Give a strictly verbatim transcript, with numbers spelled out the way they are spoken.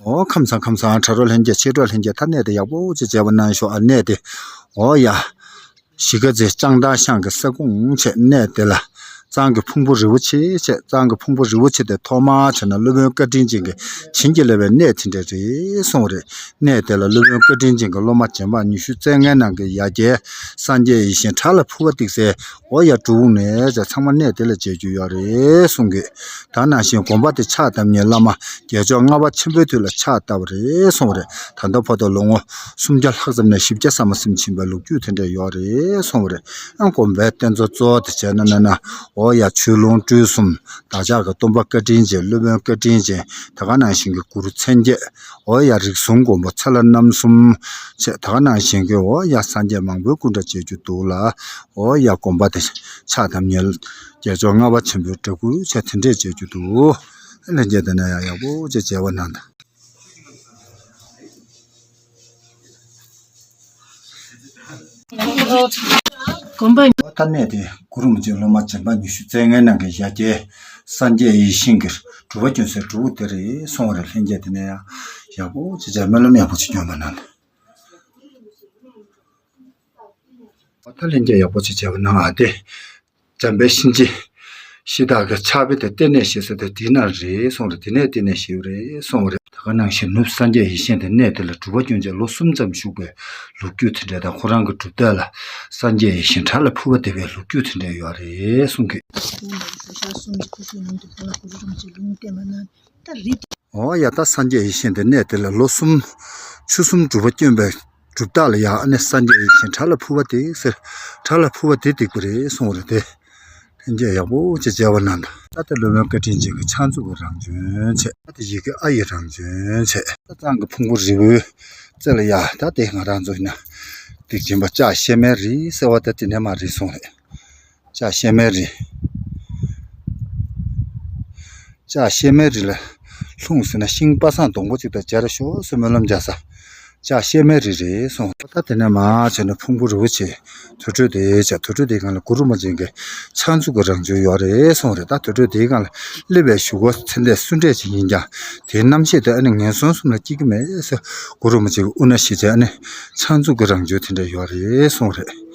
འོ་ཁམས་བཟང་ཁམས་བཟང་། དྲ་གྲོགས་ལྷན་རྒྱས་མཆེད་གྲོགས་ལྷན་རྒྱས། ད་གནས་དེ་ཡག་པོ་ཅིག་མཇལ་བ་གནང་ཤོག་ཨ། གནས་དེ་འོ་ཡ། གཞིས་ཀ་རྩེ་ལྕང་ཐང་ཤང་གི་ས་ཁོངས་བྱས། གནས་དེ་ལ་གཙང་གི་ཕུང་པོ་རི་བོ་ཆེ་བྱས། གཙང་གི་ཕུང་པོ་རི་བོ་ཆེ་དེ་ཐོག་མར་བྱས་ན་སློབ་དཔོན་བཀའ་དྲིན་ཅན་གྱིས་བྱིན་གྱིས་བརླབས་པའི་གནས་དེ་འདྲ་རེད་གསུངས་པ་རེད། གནས་དེ་ལ་སློབ་དཔོན་བཀའ་དྲིན་ཅན་གྱི་སློབ་མ་རྗེ་འབངས་ཉི་ཤུ་རྩ་ལྔའི་ནང་གི་ཡ་གྱལ་སངས་རྒྱས་ཡིད་བཞིན་གྲགས་ལ་ཕུལ་བ་ཏིག་སེ། འོ་ཡ་འབྲུག་ནས་ཚང་མ་གནས་དེ་ལ་མཇལ་རྒྱུ་ཡོད་རེད་གསུང་གི། ད་ནང་བཞིན་དགོན་པ་དེ་ཕྱག་བཏབ་མཁན་བླ་མ་རྒྱལ་མཆོག་ལྔ་པ་ཆེན་པོའི་དུས་ལ་ཕྱག་བཏབ་པ་རེད་གསུང་བ་རེད། ད་ལྟ་བར་དུ་ལོ་ངོ་སུམ་བརྒྱ་ལྷག་ཙམ་ནས་བཞི་བརྒྱ་ཟ་མ་ཟིན་ཕྱིན་པའི་ལོ་རྒྱུས་དེ་འདྲ་ཡོད་རེད་གསུང་བ་རེད། ཨ་དགོན་པའི་རྟེན་གཙོ་གཙོ་བོ་དེ་བྱས་ན་ན་ན་འོ་ཡ་ཆོས་ལུང་སྤྲུལ་གསུམ། བདག་ཅག་གི་སྟོན་པ་བཀའ་དྲིན་ཅན། སློབ་དཔོན་བཀའ་དྲིན་ཅན། ད་ག་ནང་བཞིན་གྱི་གུ་རུ་མཚན་བརྒྱད། འོ་ཡ་རིགས་གསུམ་མགོན་པོ་ཚེ་ལྷ་རྣམ་གསུམ་བྱས། ད་ག་ནང་བཞིན་གྱི་འོ་ཡ་སངས་རྒྱས་མང་པོའི་སྐུ་འདྲ་མཇལ་རྒྱུ་འདུག་ལ། འོ་ཡ་དགོན་པ་དེ་ཕྱག་བཏབ་མཁན་རྒྱལ་མཆོག་ལྔ་པ་ཆེན་པོའི་འདྲ་སྐུ་བྱས་དེ་འདྲས་མཇལ་རྒྱུ་འདུག་ལྷན་རྒྱས་དེ་ནས་ཡང་ཡག་པོ་ཅིག་མཇལ་བ་གནང་དང་། དགོན་པ། ད་གནས་དེ་གུ་རུ་རིན་པོ་ཆེའི་སློབ་མ་རྗེ་འབངས་ཉི་ཤུ་རྩ་ལྔའི་ནང་གི་ཡ་གྱལ་སངས་རྒྱས་ཡིད་བཞིན་གྱི་སྒྲུབ་པ་སྐྱོན་སའི་སྒྲུབ་ཕུག་དེ་རེད་གསུངས་པ་རེད། ལྷན་རྒྱས་དེ་ནས་ཡང་ཡག་པོ་ཅིག་མཇལ། སྨོན་ལམ་ཡག་པོ་ཅིག་སྐྱོན་པ་གནང་དང་། ད་ལྷན་རྒྱས་ཡག་པོ་ཅིག་མཇལ་བ་གནང་ཨ། དེ་འཇམ་དཔལ་གཤིན་རྗེ་གཤེད་བདག་གི་ཕྱག་དཔེ་དེ་བསྟི་གནས་བཞེས་ས་དེ་དེའི་ནང་རེད་གསུངས་རེད། དེ་ནས་བསྟི་གནས་བཞེས་པ་རེད་གསུངས་པ་རེད། ད་ག་ནང་བཞིན་ནུབ་སངས་རྒྱས་ཡིད་བཞིན་དེ་གནས་དེ་ལ་སྒྲུབ་པ་སྐྱོན་བྱས་ལོ་གསུམ་ཙམ་བཞུགས་པའི་ལོ་རྒྱུས་དེ་འདྲ་དང་། ཁོ་རང་གི་སྒྲུབ་ཐབས་ལ་སངས་རྒྱས་ཡིད་བཞིན་གྲགས་ལ་ཕུལ་བ་དེ་བའི་ལོ་རྒྱུས་དེ་འདྲ་ཡོད་རེད་གསུངས་གི། འོ་ཡ་ད་སངས་རྒྱས་ཡིད་བཞིན་དེ་གནས་དེ་ལ་ལོ་གསུམ་ཆུ་གསུམ་སྒྲུབ་པ་བསྐྱོན་པའི་སྒྲུབ་ཐབས་ལ་ཡ་ཨ་ནི་སངས་རྒྱས་ཡིད་བཞིན་གྲགས་ལ་ཕུལ་བ་དེ་ཟེར། གྲགས་ལ་ཕུལ་བ་དེ་སྡིག་པ་རེད་གསུངས་པ་རེད་དེ། ལྷན་རྒྱས་ཡག་པོ་ཅིག་མཇལ་བ་གནང་དང་། ད་ལྟ་སློབ་དཔོན་བཀའ་དྲིན་ཅན་གྱི་ཕྱག་མཛུབ་ཀྱི་རང་བྱོན་བྱས། ད་ལྟ་ཡི་གེ་ཨ་ཡི་རང་བྱོན་བྱས། ད་གཙང་གི་ཕུང་པོ་རི་བོའི་རྩེ་ལ་ཡ་ད་དེ་ང་རང་ཚོ་ཡིན་ན་སྡིག་ཅན་པ་ལྕགས་བཤལ་མའི་རི་ཟེར་བ་ད་དེ་ནས་མར་རེད་གསུངས་རེད། ལྕགས་བཤལ་མའི་རི། ལྕགས་བཤལ་མའི་རི་ལ་ལྷུང་ཟེར་ན་ཤིང་པ་སངས་སྡོང་པོ་གཅིག་དང་མཇལ་ཤོག་ཟེར་སྨོན་ལམ་རྒྱག་ས། ལྕགས་བཤལ་མའི་རི་རེད་གསུངས། ད་དེ་ནས་མར་བྱས་ནས་ཕུང་པོ་རི་བོ་ཆེ། དུར་ཁྲོད་དེ་བྱས། དུར་ཁྲོད་དེའི་སྒང་ལ་གུ་རུ་རིན་པོ་ཆེ་གི་ཕྱག་མཛུབ་ཀྱི་རང་བྱོན་ཡོད་རེད་གསུངས་རེད། ད་དུར་ཁྲོད་དེའི་སྒང་ལ་སླེབས་པའི་གཞུག་གུ་ཚེ་འདས་གསུང་འཕྲིན་ཅིག་ཡིན་ཀྱང་དེའི་རྣམ་ཤེས་དེ་ཨ་ནི་ངན་སོང་གསུམ་ལ་སྐྱེ་གི་མེད་ཟེར་གུ་རུ་རིན་པོ་ཆེ་གི་དབུ་ན་བཞུགས་བྱས་ཨ་ནི་ཕྱག་མཛུབ་ཀྱི་རང་བྱོན་དེ་འདྲ་ཡོད་རེད་གསུངས་རེད།